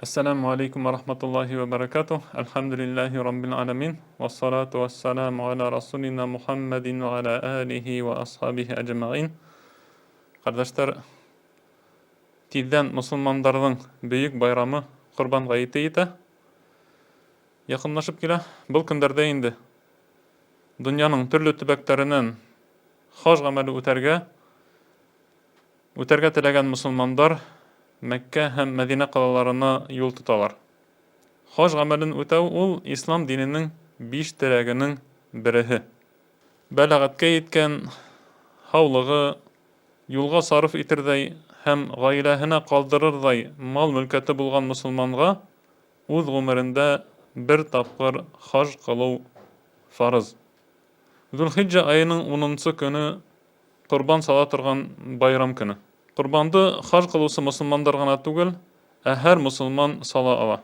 Әссәләмү алейкум вә рахматуллаһи вә бәрәкәтүһ. Әлхәмдүлилләһи раббил аләмин. Вассалату вассаламу аля расулина Мухаммадин вә аля алихи вә асхабихи әҗмәгыйн. Кардәшләр, тиздән мусулмандарның бөек байрамы Корбан гаете җитә. Якынлашып килә. Был көндәрдә инде дөньяның төрле төбәкләреннән хаж гамәле үтәргә Үтәргә теләгән мосылмандар Мәккә һәм Мәдинә калаларына юл тоталар. Хаҗ гамәлен үтәү ул ислам диненең биш терәгенең береһе. Бәлагатькә йиткән, һаулыгы, юлга сарыф итердәй һәм гаиләһенә калдырырдай мал-мөлкәте булган мосылманга үз гомерендә бер тапкыр хаҗ кылу фарыз. Зөлхиҗҗә аеның унынчы көне Корбан сала торган байрам көне. Корбанды хаҗ кылучы мосылмандар гына түгел, ә һәр мосылман сала ала.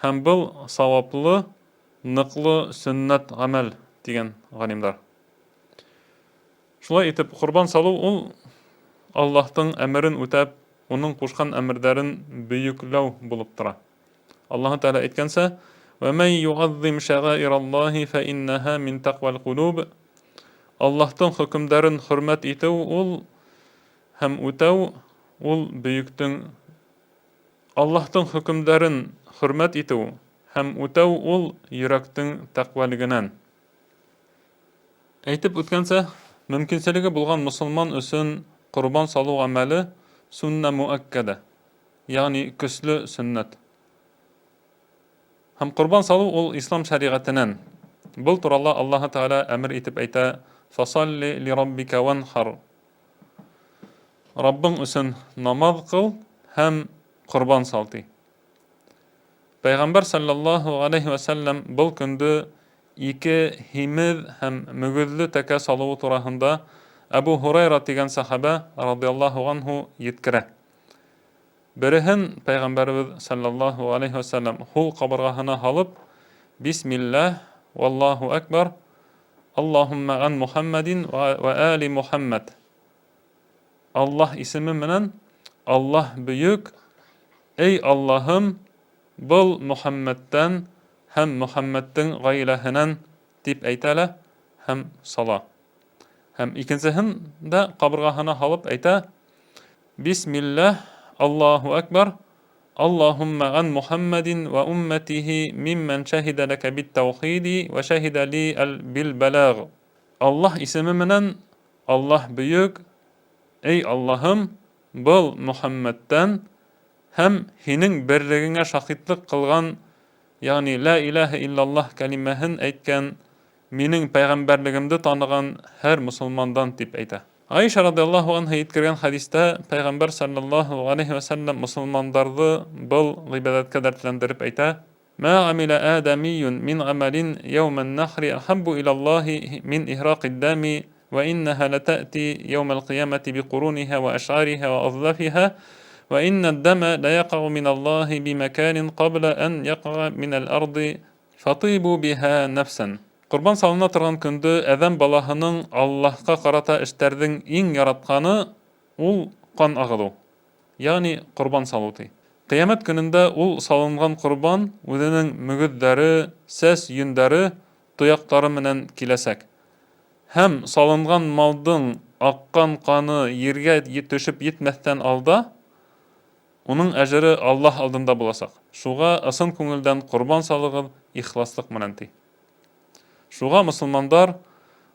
Һәм был саваплы, ныклы сөннәт гамәл, дигән галимдар. Шулай итеп, корбан салу ул Аллаһтың әмерен үтәп, уның кушкан әмердәрен бөекләү булып тора. Аллаһы Тәгалә әйткәнчә, "Вә мән югаззим шәгаираллаһи фә иннаһа мин тәкъвал кулуб." Аллаһтың хөкемдәрен хөрмәт итү ул һәм үтәү ул бөектең Аллаһтың хөкемдәрен хөрмәт итү һәм үтәү ул йөрәктең тәкъвәлегенән. Әйтеп үткәнчә, мөмкинчелеге булган мосылман өчен корбан салу гамәле суннә муәккәдә. Ягъни көчле сөннәт. Һәм корбан салу ул ислам шәригатеннән. Был турала Аллаһы Тәгалә әмер итеп әйтә, Фасалли ли раббика ванхар. Раббың өчен намаз кыл һәм корбан сал ди. Пәйгамбәр саллаллаһу алейһи вә сәлләм был көндө ике һимез һәм мөгезле тәкә салуы тураһында Әбу Һурайра дигән сәхабә радиаллаһу анһу еткерә. Береһен Пәйгамбәребез салләллаһу галәйһи вә сәлләм һул кабыргаһына һалып, Бисмилләһ, валлаһу әкбәр, Аллаһуммә ган Мухәммәдин вә али Мухәммәд. Аллаһ исеме менән Аллаһ бөек, эй Аллаһым, был Мухәммәдтән һәм Мухәммәдтең гаиләһенән дип әйтә лә һәм сала. Һәм икенчеһен дә кабыргаһына һалып әйтә, Бисмилләһ, Аллаһу әкбәр, Аллаһуммә ган Мухәммәдин вә уммәтиһи миммән шәһидә ләкә бит таухиди вә шәһидә ли әл бил бәләг. Аллаһ исеме менән Аллаһ бөек, эй Аллаһым, был Мухәммәдтән һәм һинең берлегеңә шаһитлык кылган, ягъни лә иләһә иллаллаһ кәлимәһен әйткән Минең пәйгамбәрлегемде таныган һәр мосылмандан, дип әйтә. Аиша радиаллаһу анһа йиткергән хәдистә пәйгамбәр салләллаһу галәйһи вә сәлләм мосылмандарды был гыйбадәткә дәртләндереп әйтә, Мә гамилә адәмиюн мин гамәлин яумән нәхри әхәббу иләллаһи мин иһракид дәми вә иннәһә ләтәти яумәл кыямәти бикуруниһә вә әшгариһә вә азлафиһә вә иннәд дәмә ләякагу минәллаһи бимәкәнин каблә ән якага минәл арди Фатыйбу биһа нәфсән. Корбан салына торган көндө адәм балаһының Аллаһка карата эштәрҙең иң яратканы ул кан агыҙыу, ягъни корбан салыу ти. Кыямәт көнөндә ул салынган корбан үзенең мөгеҙҙәре, сәс йөндәре, тояҡтары менән киләсәк. Һәм салынган малдың аҡҡан ҡаны ергә төшөп етмәҫтән алда, Уның әҗере Аллаһ алдында буласак. Шуга ысын күңелдән корбан салыгыз, ихласлык менән, ди. Шуга мосылмандар,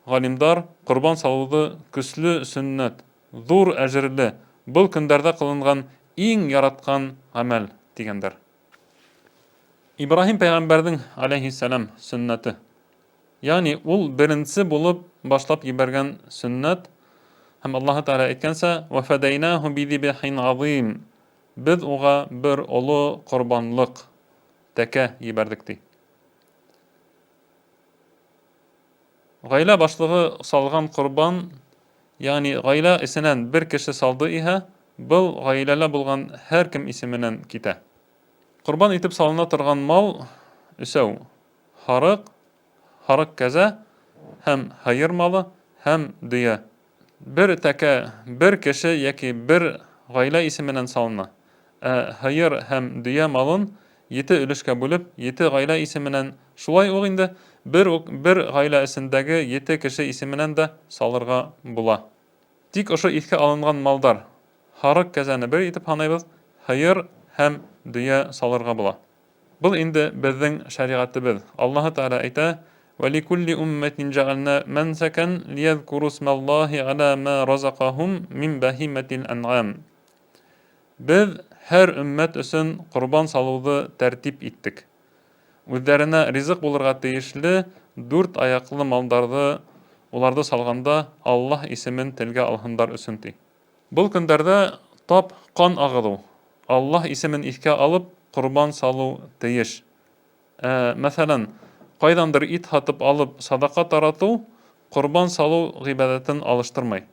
галимдар корбан салуды көчле сөннәт, зур әҗерле, был көндәрдә кылынган иң яраткан гамәл, дигәндәр. Ибраһим пәйгамбәрнең, аләйһиссәлам, сөннәте. Ягъни ул беренче булып башлап җибәргән сөннәт һәм Аллаһы Тәгалә әйткәнчә, "Ва фадайнаху бидибхин азим". Без уга бер олы корбанлык, тәкә җибәрдек ди. Гаилә башлыгы салган корбан, ягъни гаилә исенән бер кеше салды иһә, был гаиләлә булган һәркем исеменән китә. Корбан итеп салына торган мал өсәү, Һарык, һарык кәзә һәм һыер малы һәм дөя. Бер тәкә бер кеше яки бер гаилә исеменнән салына. Ә һыйыр һәм дөйә малын ете өлөшкә бүлеп, ете гаилә исеменән, шулай ук инде бер үк бер гаилә эчендәге ете кеше исеменән дә салырга була. Тик ошо иҫкә алынған малдар, һарык кәзәне бер итеп һанайбыҙ, һыйыр һәм дөйә салырға була. Был инде беҙҙең шәриғәтебеҙ. Аллаһы Тәғәлә әйтә, Вә ликулли уммәтин җәгальнә мәнсәкән лиязкуру исмәллаһи галә мә разакаһум мин бәһимәтил әнъам. Беҙ һәр өммәт өсөн ҡорбан салыуҙы тәртип иттек. Үҙҙәренә ризыҡ булырға тейешле дүрт аяҡлы малдарҙы, уларҙы салғанда Аллаһ исемен телгә алһындар өсөн, ти. Был көндәрҙә тап ҡан ағыҙыу, Аллаһ исемен иҫкә алып ҡорбан салыу тейеш. Ә, мәҫәлән, ҡайҙандыр ит һатып алып садаҡа таратыу ҡорбан салыу ғибәҙәтен алыштырмай.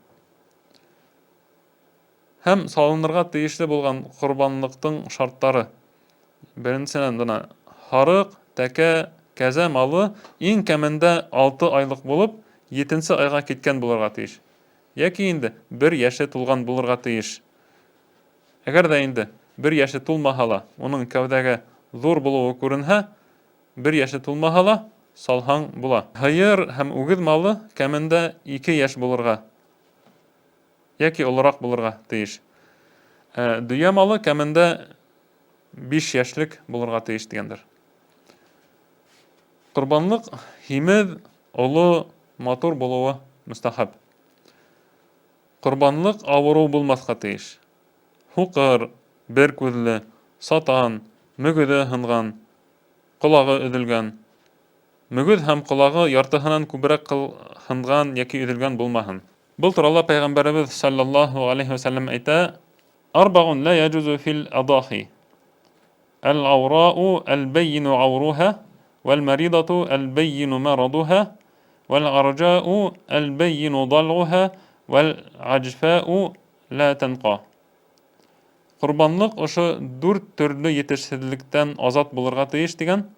Һәм салынырға тейешле булған ҡорбанлыҡтың шарттары. Беренсенән, бына һарыҡ, тәкә, кәзә малы иң кәмендә 6 айлыҡ булып, етенсе айға киткән булырға тейеш. Яки инде бер йәше тулған булырға тейеш. Әгәр ҙә инде бер йәше тулмаһа ла, уның кәүҙәгә ҙур булыуы күренһә, бер йәше тулмаһа ла, салһаң була. Һыйыр һәм үгеҙ малы кәмендә 2 йәш булырға яки олораҡ булырға тейеш. Ә дөйә малы кәмендә 5 йәшлек булырға тейеш тигәндер. Ҡорбанлыҡ һимеҙ, оло, матур булыуы мөстәхәб. Ҡорбанлыҡ ауырыу булмаҫҡа тейеш. Һуҡыр, бер күҙле, сатан, мөгөҙө һынған, ҡолағы өҙөлгән. Мөгөҙ һәм ҡолағы яртыһынан күберәк ҡыл һынған йәки өҙөлгән булмаһын. Был турала Пәйғәмбәребеҙ саллаллаһу алейһи вә сәлләм әйтә: Арбағун ла яжузу фил адахи. Әл-аураъу әл-бәйину ауруһа, вәл-маридату әл-бәйину марадуһа, вәл-аржау әл-бәйину далғуһа, вәл-аджфау ла тәнҡа. Ҡорбанлыҡ ошо дүрт төрлө етешһеҙлектән азат булырға тейеш тигән.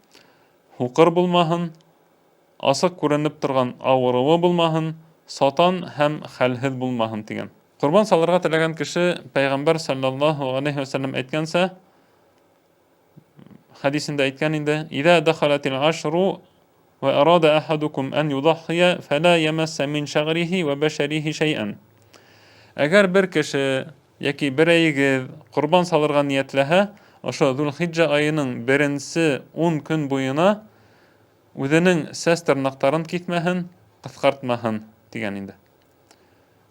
Һуҡыр булмаһын, асыҡ күренеп торған ауырыуы булмаһын, сатан һәм хәлһеҙ булмаһын тигән. Ҡорбан салырға теләгән кеше Пәйғәмбәр саллаллаһу алейһи вә сәлләм әйткәнсә, хәдисендә әйткән инде, «Иҙа дахалатил ашру вә арада ахадукум ан юдахия фәлә ямасса мин шәгрихи вә бәшәрихи шәйән». Әгәр бер кеше йәки берәйегеҙ ҡорбан салырға ниәтләһә, ошо Зулхиджа айының беренсе 10 көн буйына үҙенең сәс тырнаҡтарын киҫмәһен, ҡыҫҡартмаһын тигән инде.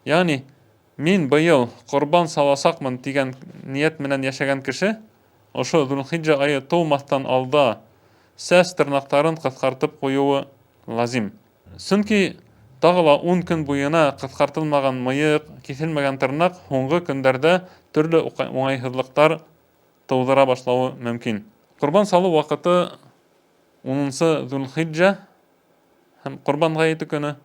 Ягъни мин быйыл ҡорбан саласаҡмын тигән ниәт менән йәшәгән кеше ошо Зулхиджа айы тыумаҫтан алда сәс тырнаҡтарын ҡыҫҡартып ҡуйыуы лазим. Сөнки тағы ла 10 көн буйына ҡыҫҡартылмаған мыйыҡ, киҫелмәгән тырнаҡ һуңғы көндәрҙә төрлө уңайһыҙлыҡтар тыуҙыра башлауы мөмкин. Ҡорбан салыу ваҡыты 10 Зулхиджа һәм Ҡорбан ғәйете көнө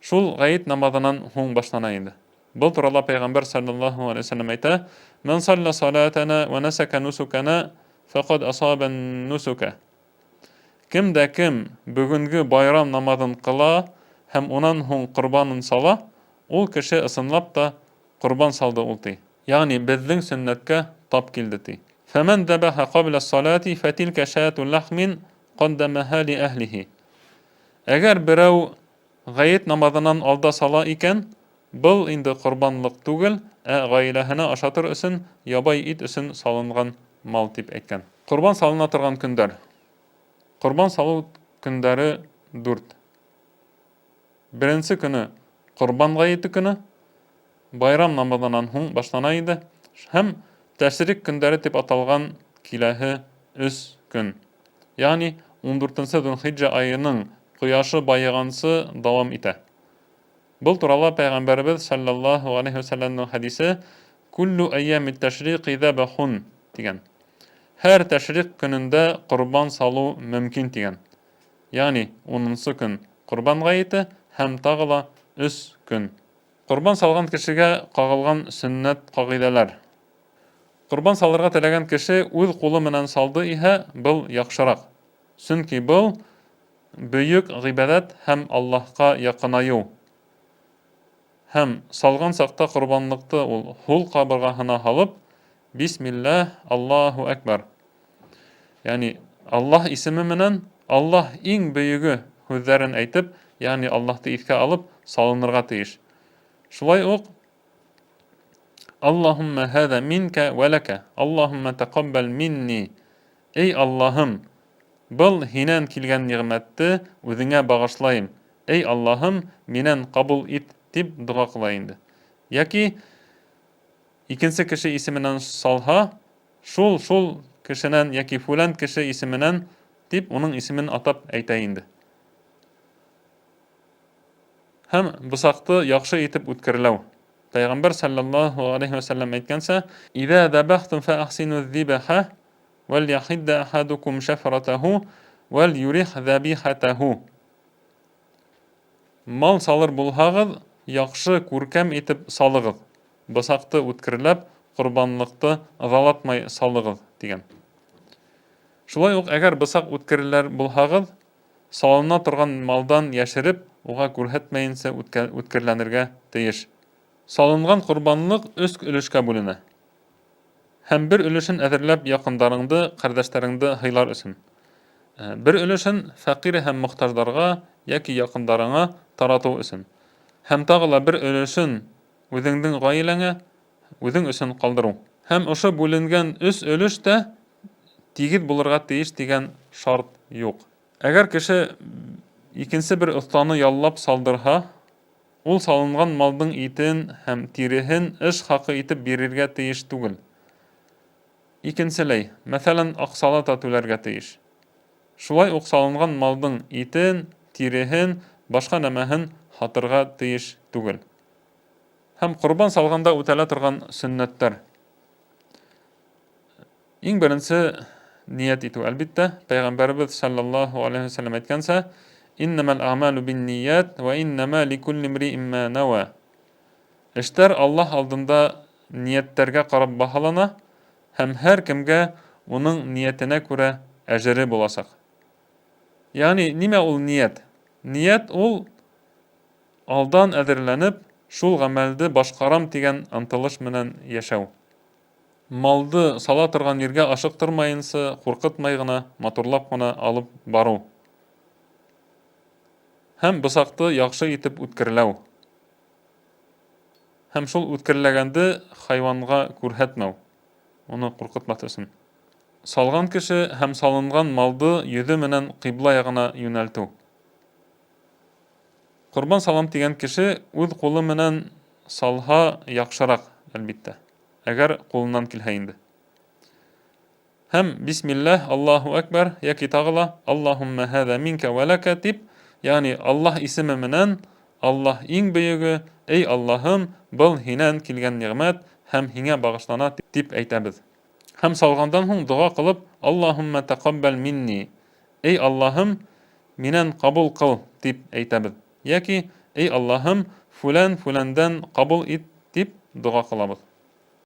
шул ғәйет намаҙынан һуң башлана инде. Был турала Пәйғәмбәр саллаллаһу алейһи вә сәлләм әйтә: "Ман салла салатана ва насака нусукана фақад асаба нусука". Кем дә кем бөгөнгө байрам намаҙын ҡыла һәм унан һуң ҡорбанын сала, ул кеше ысынлап та ҡорбан салды ул ти. Ягъни беҙҙең сөннәткә тап килде ти. Фәмән зәбәхә ҡабла салати фәтилкә шату лахмин ҡаддамаһа ли әһлиһи. Әгәр берәү ғәйет намаҙынан алда сала икән, был инде ҡорбанлыҡ түгел, ә ғаиләһенә ашатыр өсөн ябай ит өсөн салынған мал тип әйткән. Ҡорбан салына торған көндәр. Ҡорбан салыу көндәре 4. Беренсе көнө Ҡорбан ғәйете көнө, байрам намаҙынан һуң башлана инде һәм тәшрик көндәре тип аталған киләһе 3 көн. Ягъни 14 Зулхиджа айының ҡояшы байығансы дауам итә. Был турала Пәйғәмбәребеҙ саллаллаһу алейһи вә сәлләмнең хәдисе «Куллу әйями тәшриқи зәбәхун» тигән. Һәр тәшриқ көнөндә ҡорбан салыу мөмкин тигән. Ягъни 10 көн Ҡорбан ғәйете һәм тағы ла 3 көн. Ҡорбан салған кешегә ҡағылған сөннәт ҡағиҙәләр. Ҡорбан салырға теләгән кеше үҙ ҡулы менән салды иһә, был яҡшыраҡ. Сөнки был бөйөк ғибәҙәт һәм Аллаһҡа яҡынайыу. Һәм салған саҡта ҡорбанлыҡты ул һул ҡабырғаһына һалып, Бисмилләһ, Аллаһу әкбәр. Ягъни Аллаһ исеме менән Аллаһ иң бөйөге һүҙҙәрен әйтеп, ягъни Аллаһты иҫкә алып салынырға тейеш. Шулай уҡ Аллаһумма һәҙә минкә вә ләкә, Аллаһумма тәҡәббәл минни. Эй Аллаһым, был һинән килгән ниғмәтте үҙеңә бағышлайым. Эй Аллаһым, минән ҡабул ит, тип доға ҡыла инде. Йәки икенсе кеше исеменән салһа, шул шул кешенән йәки фүлән кеше исеменән дип уның исемен атап әйтә инде. Һәм бысаҡты яҡшы итеп үткерләү. Пәйғәмбәр саллаллаһу алейһи вә сәлләм әйткәнсә, «Иҙә зәбәхтум фәәхсину зибәхә, вәл яхидда әхәдукум шәфратәһу, вәл юрих зәбихәтәһу». Мал салыр булһағыҙ, яҡшы, күркәм итеп салығыҙ. Бысаҡты үткерләп, ҡорбанлыҡты ыҙалатмай салығыҙ, тигән. Шулай уҡ әгәр бысаҡ үткерләр булһағыҙ, Салына торган малдан йәшереп, уға күрһәтмәйенсә үткерләнергә тейеш. Салынган корбанлык өс өлешкә бүленә. Һәм бер өлешен әҙерләп якындарыңды, кардәшләреңде һыйлар өчен. Бер өлешен фәкыйрь һәм мохтажларга яки якындарыңа тарату өчен. Һәм тагы ла бер өлешен үзеңдең гаиләңә, үзең өчен калдыру. Һәм ошо бүленгән өч өлеш тә тигеҙ булырға тейеш тигән шарт юҡ. Әгәр кеше икенсе бер оҫтаны яллап салдырһа, ул салынған малдың итен һәм тиреһен эш хаҡы итеп бирергә тейеш түгел. Икенселәй, мәҫәлән, аҡсалата түләргә тейеш. Шулай уҡ салынған малдың итен, тиреһен, башҡа нәмәһен һатырға тейеш түгел. Һәм ҡорбан салғанда үтәлә торған сөннәттәр. Иң беренсе ниәт итү, әлбиттә, Пәйғәмбәребеҙ саллаллаһу алейһи вәсәлләм әйткәнсә, Иннәмәл әгъмалу бинният ва иннәмә ликулли имриин ма нава. Эштәр Аллаһ алдында ниәттәргә карап баһалана һәм һәр кемгә уның ниәтенә күрә әҗере буласак. Ягъни, нимә ул ниәт? Ниәт ул алдан әзерләнеп, шул гамәлде башкарам дигән ынтылыш менән яшәү. Малды сала торган җиргә ашыктырмаенча, куркытмай гына, матурлап кына алып бару. Һәм бысакты яхшы итеп үткерләү. Һәм шул үткерләгәнде хайванга күрһәтмәү. Уны куркытмас өчен. Салган кеше һәм салынган малды йөзе менән кыйбла ягына юнәлтү. Корбан салам дигән кеше үз кулы менән салһа яхшырак, әлбиттә. Әгәр кулыннан килһә инде. Һәм бисмилләһ, Аллаһу әкбәр, яки тагы ла Аллаһумма һәҙә минкә вә ләкә дип, ягъни Аллаһ исеме менән Аллаһ иң бөеге, эй Аллаһым, был һинән килгән ниғмәт һәм һиңә багышлана дип әйтәбез. Һәм салгандан һуң дога кылып, Аллаһумма тәкаббәл минни, Эй Аллаһым, минән кабул кыл, дип әйтәбез. Яки, Эй Аллаһым, фүлән фүләндән кабул ит, дип дога кылабыз.